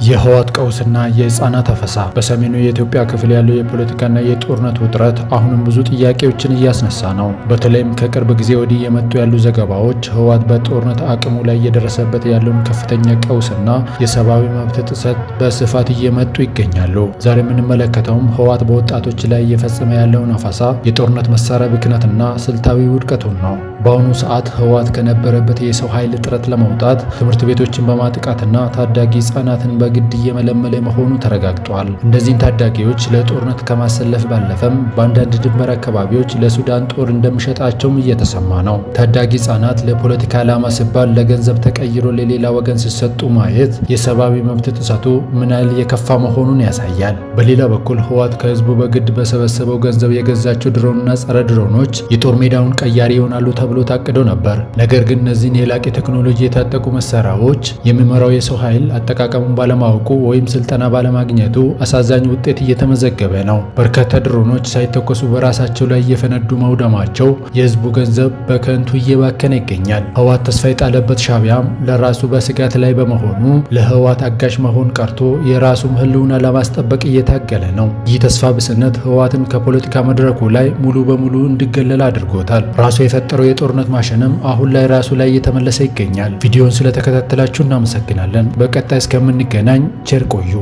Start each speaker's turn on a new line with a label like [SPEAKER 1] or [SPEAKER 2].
[SPEAKER 1] የህወሓት ቀውስና የህፃናት አፈሳ። በሰሜኑ የኢትዮጵያ ክፍል ያለው የፖለቲካና የጦርነት ውጥረት አሁንም ብዙ ጥያቄዎችን እያስነሳ ነው። በተለይም ከቅርብ ጊዜ ወዲህ የመጡ ያሉ ዘገባዎች ህወሓት በጦርነት አቅሙ ላይ እየደረሰበት ያለውን ከፍተኛ ቀውስና የሰብአዊ መብት ጥሰት በስፋት እየመጡ ይገኛሉ። ዛሬ የምንመለከተውም ህወሓት በወጣቶች ላይ እየፈጸመ ያለውን አፈሳ፣ የጦርነት መሳሪያ ብክነትና ስልታዊ ውድቀቱን ነው። በአሁኑ ሰዓት ህወሓት ከነበረበት የሰው ኃይል እጥረት ለመውጣት ትምህርት ቤቶችን በማጥቃትና ታዳጊ ህጻናትን በግድ እየመለመለ መሆኑ ተረጋግጧል። እነዚህን ታዳጊዎች ለጦርነት ከማሰለፍ ባለፈም በአንዳንድ ድንበር አካባቢዎች ለሱዳን ጦር እንደሚሸጣቸውም እየተሰማ ነው። ታዳጊ ህጻናት ለፖለቲካ ዓላማ ሲባል ለገንዘብ ተቀይሮ ለሌላ ወገን ሲሰጡ ማየት የሰብአዊ መብት ጥሰቱ ምን ያህል የከፋ መሆኑን ያሳያል። በሌላ በኩል ህወሓት ከህዝቡ በግድ በሰበሰበው ገንዘብ የገዛቸው ድሮንና ጸረ ድሮኖች የጦር ሜዳውን ቀያሪ ይሆናሉ ተብሎ ታቅዶ ነበር። ነገር ግን እነዚህን የላቀ ቴክኖሎጂ የታጠቁ መሳሪያዎች የሚመራው የሰው ኃይል አጠቃቀሙን ባለማወቁ ወይም ስልጠና ባለማግኘቱ አሳዛኝ ውጤት እየተመዘገበ ነው። በርካታ ድሮኖች ሳይተኮሱ በራሳቸው ላይ እየፈነዱ መውደማቸው የህዝቡ ገንዘብ በከንቱ እየባከነ ይገኛል። ህወሓት ተስፋ የጣለበት ሻዕቢያም ለራሱ በስጋት ላይ በመሆኑ ለህወሓት አጋዥ መሆን ቀርቶ የራሱም ህልውና ለማስጠበቅ እየታገለ ነው። ይህ ተስፋ ቢስነት ህወሓትን ከፖለቲካ መድረኩ ላይ ሙሉ በሙሉ እንዲገለል አድርጎታል። ራሱ የፈጠረው የጦርነት ማሽንም አሁን ላይ ራሱ ላይ እየተመለሰ ይገኛል። ቪዲዮን ስለተከታተላችሁ እናመሰግናለን። በቀጣይ እስከምንገናኝ ቸር ቆዩ።